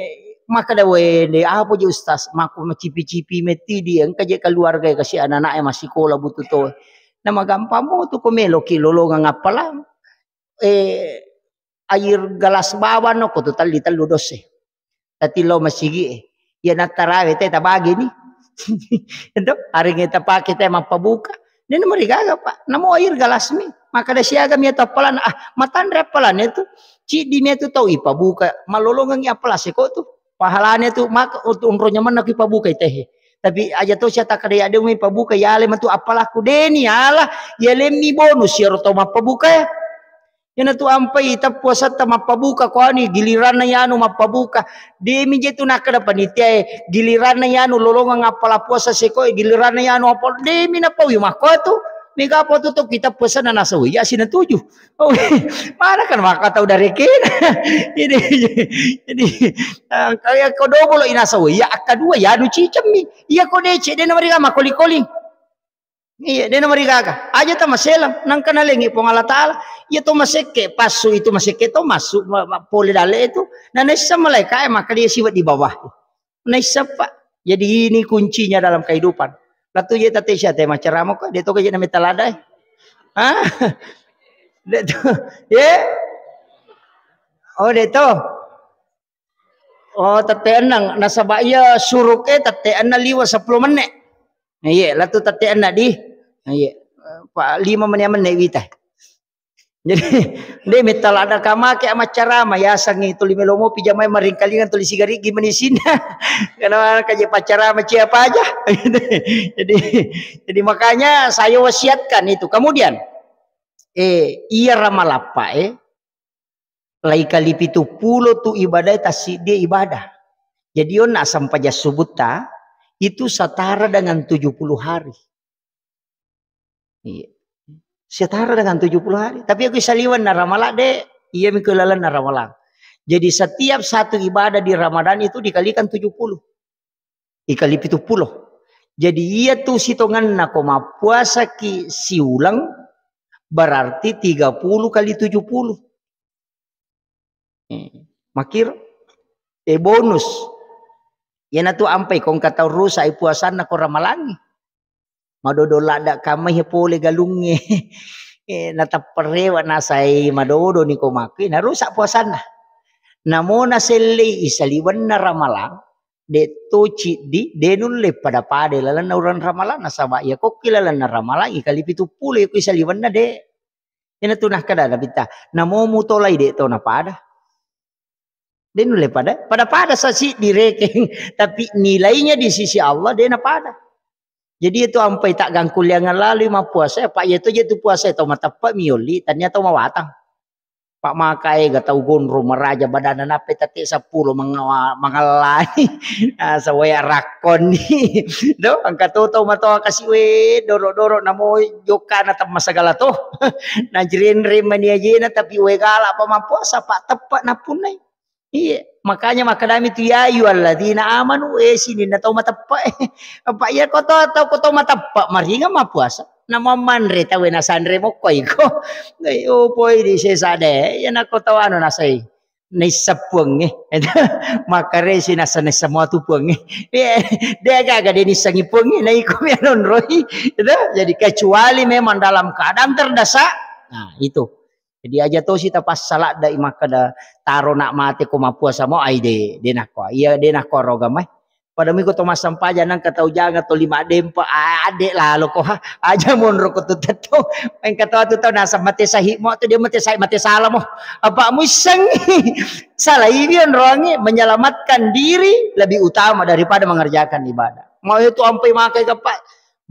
makkeda, wende apa je ustaz, makku macipi-cipi metti di engka je keluarga kasi anak-anak e masikola butuh to. Na magampang mo tu ko meloki lolongang appalang. Eh, air gelas bawang no ko tu telli tellu dosse. Tati lo masigi e. Iya nattarawe te tabagi ni. Itu aringe tapake te mappabuka. Nena marigaga, Pak. Namo air gelas mi. Makkeda siaga mi atau appalan, ah, matanre appalan itu. Ciddi mi itu tau ipabuka. Malolongang appalan seko tu. Pahalanya tu maka untuk unronya mana ki pabuka tehe. Tapi aja to sia takkeda ya demi pabuka ya le matu apalaku deni ala ya lemmi bonus ya roto mappabuka ya. Iyana tu ampai tappuasatta mappabuka ko ani giliranna yanu mappabuka. Demi je tu nakkeda panitia e giliranna yanu lolongang appala puasa seko e giliranna yanu apa demi napawi makko tu. Mega apa tu to kita puasa na nasawi ya sina tuju. Oh, mana kan maka tau dari kena. Jadi jadi eh, kayak ko dobolo inasa ya akka dua ya anu cicemmi. Iya ko dece dena mari makoli-koli. Iya, dena marigaga. Aja ta maselang, nangka nalengi Puang Allah Taala. Iya to masekke, passu itu masekke to massu ma- ma- pole dalle itu. Na naissa malaika e maka dia siwat di bawah. Naissa Pak. Jadi ini kuncinya dalam kehidupan. Latu je tate sia te macarama ko, dia to kaje na meta lada e. Hah? Dia to. Ye? Oh, dia to. Oh, tette enneng. Nasaba iya suruke tette enneng liwa seppulo menne. Iye, latu tette enneng di. Iye. Pa lima menne menne wita. Jadi de metta ladda kamake amaccarama yasengngi tuli melo mopi jamai maringkalingan tuli sigarigi meni sinna. Karena kaje paccarama cia paja. Jadi jadi makanya saya wasiatkan itu. Kemudian eh iya ramalappa eh Lai kali pitu pulo tu ibadah tassiddi ibadah. Jadi onna sempajang subutta itu setara dengan tujuh puluh hari. Iya. Setara dengan tujuh puluh hari. Tapi aku saliwan na ramala de, iya mi kelalan na ramala. Jadi setiap satu ibadah di Ramadan itu dikalikan tujuh puluh. Ikali pitu pulo. Jadi iya tu sitongenna ko mappuasaki siuleng berarti tiga puluh kali tujuh puluh. Eh, makiro. Eh, bonus. Iyanatu ampai ko engka tau rusak i puasanna ko ramalangngi. Madodo ladda kamai pole galungnge. Eh, natapperewa nasai madodo ni ko makki narusak puasanna. Namo nasellei isaliwenna ramalang, de to ciddi, de nulle pada-pada lalenna urang ramalang nasaba iya kokki lalenna ramalang ikali pitu pulo iko isaliwenna de. Iyanatu nakkeda Nabitta, namo mutolai de to napada. De nulle pada, pada-pada sa siddi rekeng, tapi nilainya di sisi Allah de napada. Jadi itu ampai tak gangkuliangan lalu mappuasa, apa iya to je tu puasa to mateppe mi yolli, tania to mawatang. Pak maka ega tau gondrong maraja badanna nappe tette seppulo mangawa- mangellani. Ah, sawaya rakkonni. Do, engka to tau matoa kasi we doro-doro namo jokkana temma segala to. Najrenreng mani ajena tapi we gala pa mappuasa, Pak, teppe nappunnai. Iya, makanya makkedami tu ya ayyuhalladzina amanu, eh sininna tau mateppe. Apa iya ko to tau ko to mateppe maringa mappuasa. Namo manre tau na sanre mokko iko. Dai, oh poi di sesa de. Iya nako tau anu nasai. Naissa puangnge. Makaresi nasa nasa mua tu puangnge. Iya, de gaga de nissangi puangnge. Na iko mi anonroi. Itu jadi kecuali memang dalam keadaan terdesak. Nah, itu. Jadi aja tosi tapassaladda i makkeda taro nak mate ko mappuasa mo ai de de nakko. Iya de nakko roga mai. Pada miko to massampajang nang katau janga to lima dempa ade lalo ko ha aja monro ko tu tetto. Engka to atu tau nasab mate sahi mo tu dia mate sahi mate sala mo. Apa muisseng sala iwi onroangi menyelamatkan diri lebih utama daripada mengerjakan ibadah. Mau itu ampai makai gappa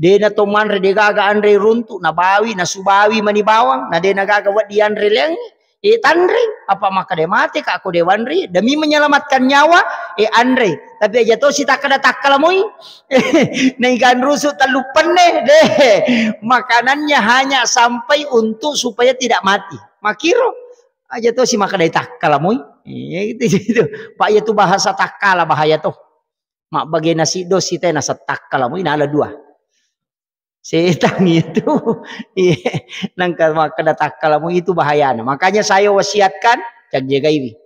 Dena to manre de gaga anre runtu nabawi nasubawi mani bawang na dena gaga weddi anre leng e tanre apa makkeda mate ka ko de wanre demi menyelamatkan nyawa e anre tapi aja to sitakkeda takkala moi naigan rusu tellu penne de makanannya hanya sampai untuk supaya tidak mati makiro Aja to si makkeda takkala moi. Iya, gitu, gitu. Pak, iya tu bahasa takkala bahaya to. Mabbagena siddo site naseng takkala moi, nala dua. Setang itu. Iya. Nangka makkeda takkala moi itu bahayana. Makanya saya wasiatkan, cak jagaiwi.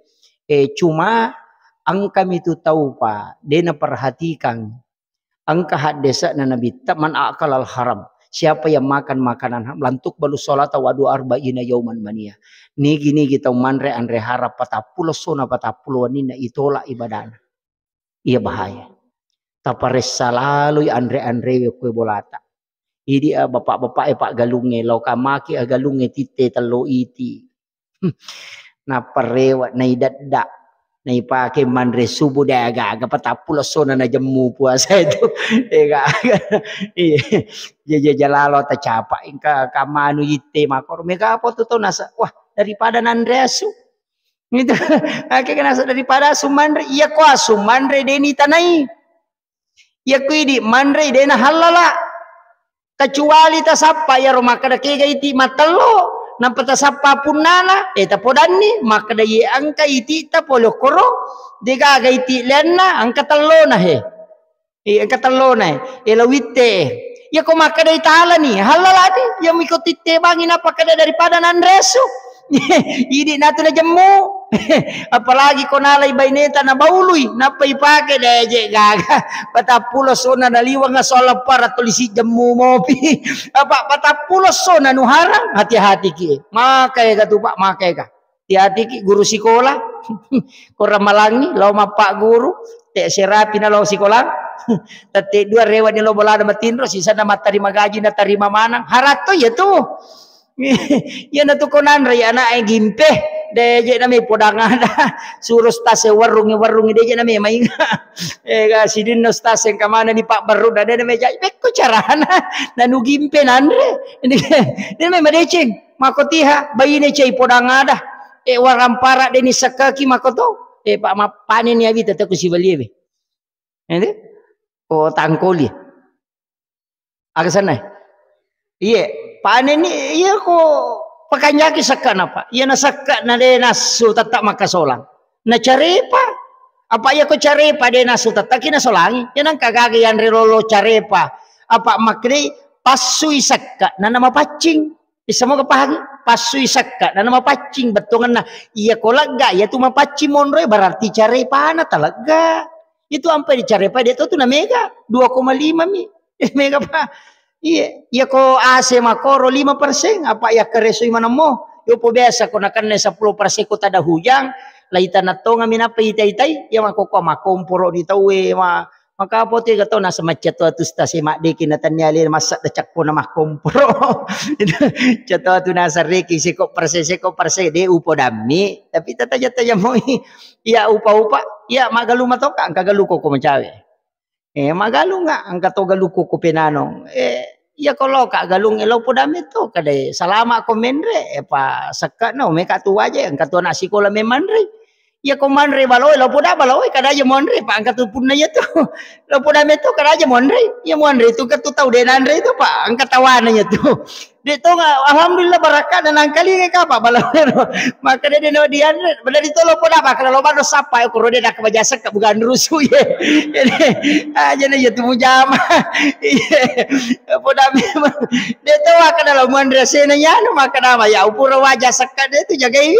Eh, cuma engka mi tu tau, Pak, de naperhatikan. Engka haddese'na Nabitta, "Man akalal haram." Siapa yang makan makanan haram, "Lantuk balu sholata wa dua arba'ina yauman mania." Nigi-nigi tau manre anre haram, patappulo sona patappulo wenninna itolak ibadana. Iya bahaya. Taparessa laloi anre-anrewe kue bolata. Idi, ah, bapak-bapak e, pak galunge, lo kamaki, ah, galunge titte tello iti. Nappa rewe', naidedda', naipake manre subuh, de' aga-aga, patappulo sona najemmu puasa itu. De' gaga. Iya. Jaja jalalo tacapa, engka kamanu itte makoro. Mega apa tu tau nasa, wah, daripada nanre asu. Gitu. Ake nasa daripada asu manre, iya ko asu manre de' nitanai. Iya ko idi manre de' nahallala. Kecuali tasappa iyaro makkeda kega iti mattello, nampa tasappa punnana, eh, tapodanni, makkeda iye engka iti'ta pole okkoro, de' gaga iti lianna, engka tellona he. Eh, engka tellona he. Eh, la witte. Iya ko makkeda italani, hallalani, iya miko titte bangi nappa keda daripada nanre asu. Idi natu najemmu. Apalagi ko nalai baineta nabaului, nappa ipake, de' je' gaga. Patappulo sona naliweng soal para tulisi jemmu mopi. Apa patappulo sona nuharang, hati-hati ki. Maka ega tu, Pak, maka ega. Hati-hati ki guru sikola. Ko ramalangi, lao mappagguru, te serapi na lao sikola. Tette dua rewa ni lo bolana matinro, sisana mattarima gaji, natarima manang. Haratto iya tu. Iyana tu ko nanrei ana'e gimpe, de' je' name podang ada. Suro stase warungi, warungi de' je' name mainga. Eh, ga sidinno stase engka maneng ni pabbaru, de' name jai. Pekko carana, nanu gimpe nanre. De' name madeceng, mako tiha, baine cai podang ada. Eh, warampara de' ni sekkaki mako to. Eh, pak, mappanen ni abi tetep ku sibalie be. Ede? Ko tangkoli. Aga senna? Iye, panenni, iya ko pakanjaki sekke'na, Pak. Iyana sekke'na de' nassu tette' makkasolang. Na carepa. Apa iya ko carepa de' nassu tette' ki nasolangi. Iya nangka gaga yanre lolo carepa. Apa makkeda passui sekke'na namapaccing. Bisa moga pahangi? Passui sekke'na namapaccing bettuangenna. Iya ko lega, iya tu mapaccing monroe berarti carepana talega. Itu ampai dicarepa de' to tu na mega, dua koma lima mi. Mega, Pak. Iya, iya ko A C makoro lima persen, apa iya keresoi manemmo. Yo po biasa ko nakenna sepuluh persen ko tada hujang, lai tanah tonga mi nappa itai-itai, iya mako ko makomporo di tauwe, ma-, maka apa tu ega to nasa macca to atu stase maddeki na tannia le massa da cakko na makomporo. Cato atu nasa reki seko persen, seko persen de' upo dammi, tapi tataja-taja moi. Iya upa-upa, iya magalu matoka, engka galu ko ko macawe. Eh, magalunga, engka to galuku ko penanong. Eh, iya ko loka galung, eh, lo podame to, kade salama ko menre, eh, pa sekke'na, meka tu waje, engka to anak sikola memanre. Iya ko manre baloe, lo poda baloe, kada aja monre, pa engka tu punna iya tu. Lo podame to, kada aja monre. Iya monre tu, engka tu tau de' nanre tu, pa engka tawana iya tu. De' tonga, alhamdulillah, barakka na nangkalinga kapa balawero. Maka de' de' no dianre, beda di tolo poda, maka lo bado sapa, eh, kuro de' nak baja sekka bukan rusu ye. Aja na iya tu mujama. Iya. Poda memang. De' to maka dalam muanre sena yanu, maka nama ya upura waja sekka de' tu jagai.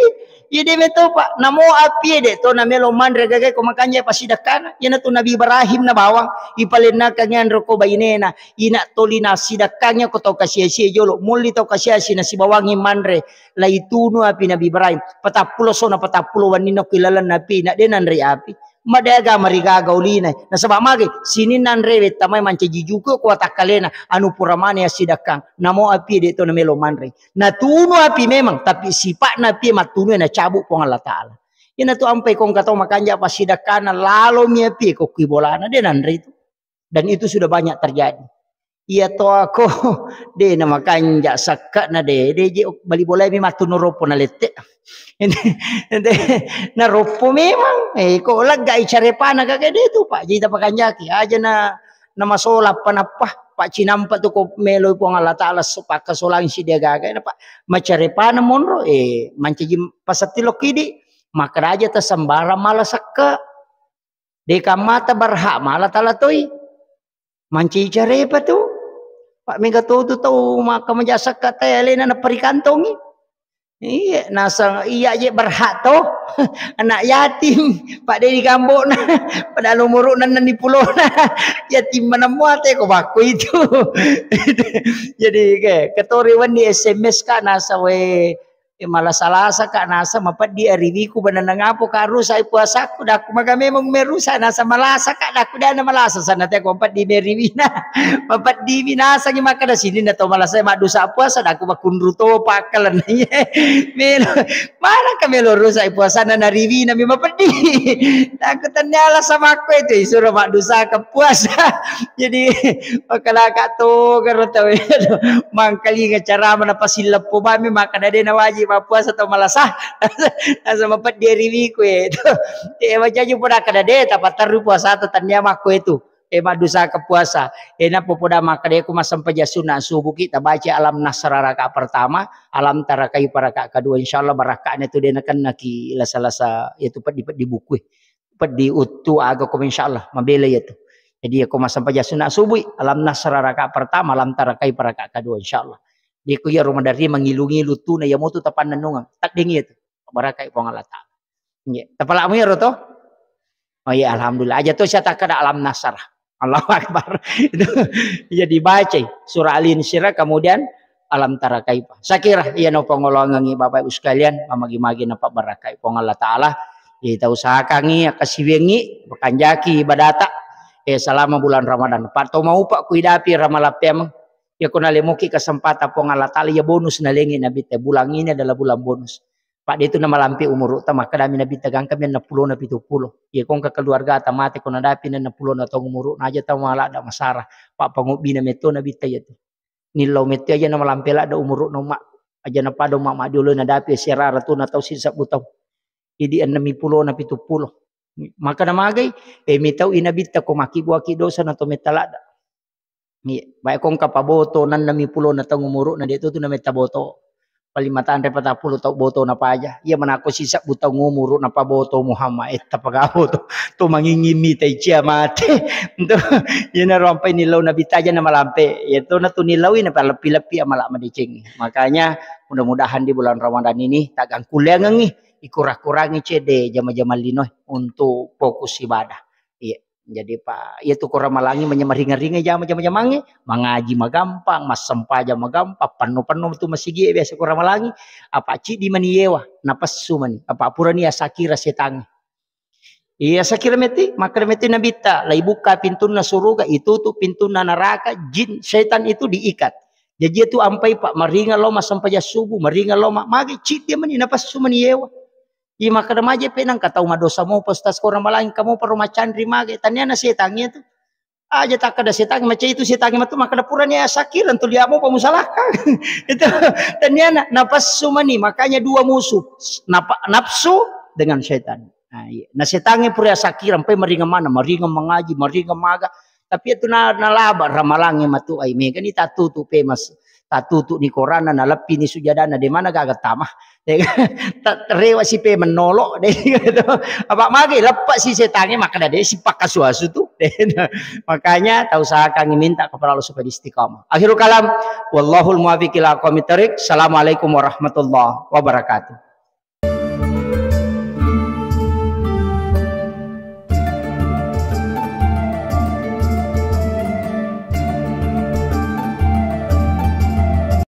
Iya de' meto, Pak. Namo apie de' to namelo manre gagai ko makanja pasidakkana. Iyana tu Nabi Ibrahim na bawang, ipalennakang anro ko bainena. Ina toli nasidakkangngi ko tau kasiasi jolo, molli tau kasiasi nasibawangngi manre, laitunu api Nabi Ibrahim, patappulo sona patappulo wenninna ko ilalenna api, na de' nanrei api, madeaga marigaga ulina, nasaba mage, sininna anrewe tamai mancaji juku ko watakkalena, anu pura mane assidakkang, namo api de' to namelo manre, natunu api memang, tapi sipa'na api mattunu nacabu Puang Allah Ta'ala. Ina tu ampai ko engka tau makanja pasidakkana lalomi api ko kui bolana, de' nanrei tu. Dan itu sudah banyak terjadi. Iya to ako, de' na makanja sekke'na de', de' je bali bolai mi mattu naroppo na lette. Ente, ente, naroppo memang. Eh, ko lega i carepana gaga de' tu, Pak. Jadi tapakanjaki aja na, na masola apa nappa. Pak cinampa tu ko melo Puang Allah Ta'ala pakkasolang si dia gaga na Pak macarepana monro eh mancaji pasetti lo kidi makkeda aja tasembarang mala sekke. De kammata berhak mala tala toi. Mancaji carepa tu. Pak mega to tu tau maka maja sekke tae alena na perikantongi. Iya, naseng iya je berhak to. Anak yatim, Pak de digambokna. Padahal umuruna enneng pulona. Yatim mana muate ko bakku itu. Jadi ke ketori wenni S M S ka nasa we eh, mala salasa ka nasa mapeddi ariwiku beneneng apo ka rusak puasaku daku maga memang merusak nasa malasa ka daku dana malasa sana te ko peddi meriwina. Mapeddi mi nasangi makkeda sininna to malasa maddusa puasa daku makunru to pakkalan. Melo mana ka melo rusak puasana nariwina mi mapeddi. Daku tennia alasan makko itu isuro maddusa ke puasa. Jadi makkalaka to karo tau mangkalinga carama na pasilleppo bami makkeda de na wajib mappuasa to malasa. Asa mapeddi riwiku itu. Eh wajaju poda kada de tapatterru puasa to tennia makko itu. Eh maddusa ke puasa. Eh nappo poda makkeda ku massempajang sunna subuki tabaca alam nasra rakaat pertama, alam tara kaifa rakaat kedua insyaallah barakane tu de nakennaki lasa-lasa itu peddi-peddi buku. Peddi uttu aga ko insyaallah mabela iya tu. Jadi ya ko massempajang sunna subuhi alam nasra rakaat pertama, alam tara kaifa rakaat kedua insyaallah. Di ku iya Ramadan ri mangilu-ngilu tuna iya motu tapannennungeng. Tadding iya tu. Barakai Puang Allah Ta'ala. Nggih. Tapalamu iyaro to? Oh iya alhamdulillah. Aja to saya takkeda alam nasra. Allahu Akbar. Itu ya dibacai surah Al-Insyirah kemudian alam tara kaifa. Sakira iya no pangolongengi Bapak Ibu sekalian, mamagi-magi napabarakai Puang Allah Ta'ala. Jadi tau usahakangi, akasiwiangi, pakanjaki ibadata. Eh selama bulan Ramadan. Pak to maupa ku idapi ramalappemeng. Ya ko nalemoki kesempatan Puang Allah Ta'ala ya bonus nalengi Nabi te bulan ini adalah bulan bonus. Pak de tu namalampe umuru ta makkedami Nabi ta gangkami enneng pulo na pitu pulo. Ya ko engka keluarga ta mate ko nadapi enneng pulo na taung umuru na aja tau maladda masara. Pak pangobbina metto Nabi ta iya tu. Nillau metto aja namalampe ladda umuru na umma. Aja napada umma madiolo nadapi siarara tu na tau sisebbu tau. Idi enneng pulo na pitu pulo. Maka namagai eh mitau i Nabi ta ko makibuaki dosa na to metta ladda. Iya, bae ko engka paboto nennemi pulona taung umuru'na de' tu, tu nametta boto. Paling matanre patappulo tau boto napaja. Iya manakko sisebbu taung umuru napaboto Muhammad, eh, tapagaboto. Tu manginging mita icia mate. Tu, iyanaro ampai nillau Nabi taja namalampe. Iya tu natu nillaui napaleppi-leppi amala madecengngi. Makanya mudah-mudahan di bulan Ramadan ini tagangkulleangengngi, ikura-kurangi cedde jama-jamang linoe untuk fokus ibadah. Iya. Jadi, pa, iya tu ko ramalangngi manyammaringa-ringa jama-, jama-jamangnge, mangaji magampang, massempajang magampang, penno-penno tu masigie biasa ko ramalangngi, apa ciddi mani yewa, napessu mani, apa purani asakira setangnge. Iya, sakira meti, makkeda meti Nabitta, laibukka pintunna suruga, itutu pintunna naraka, jin, setan itu diikat. Jaji itu ampai pa maringa lo massempajang subuh, maringa lo ma-, magi ciddi mani, napessu mani yewa. Iya makkeda maje pe nangka tau madosa mopa ustaz ko ramalangngi kamu paro macanri mage. Taniana setangnge tu. Aja takkeda setangnge macai itu setangnge matu makkeda purani asakireng tu liamu pa musalakka. Itu taniana napassu mani, makanya dua musuh. Napa-, nafsu dengan setan. Nah, iya. Nah, setangnge pura asakireng, pai maringa mana, maringa mangaji, maringa maga. Tapi itu na-, nalaba ramalangnge matu ai mega ni tatutu pe mas. Tatutu ni korana, naleppi ni sujadana, de mana gaga tama. Ta-, rewa si pe mennolok, de gitu. Apa magi leppe si setangnge makkeda de si pakkasu-asu tu. Makanya tau usahakan minta kepada Allah supaya istiqamah. Akhirul kalam, wallahul muwaffiq ila aqwamit thariq. Assalamualaikum warahmatullahi wabarakatuh.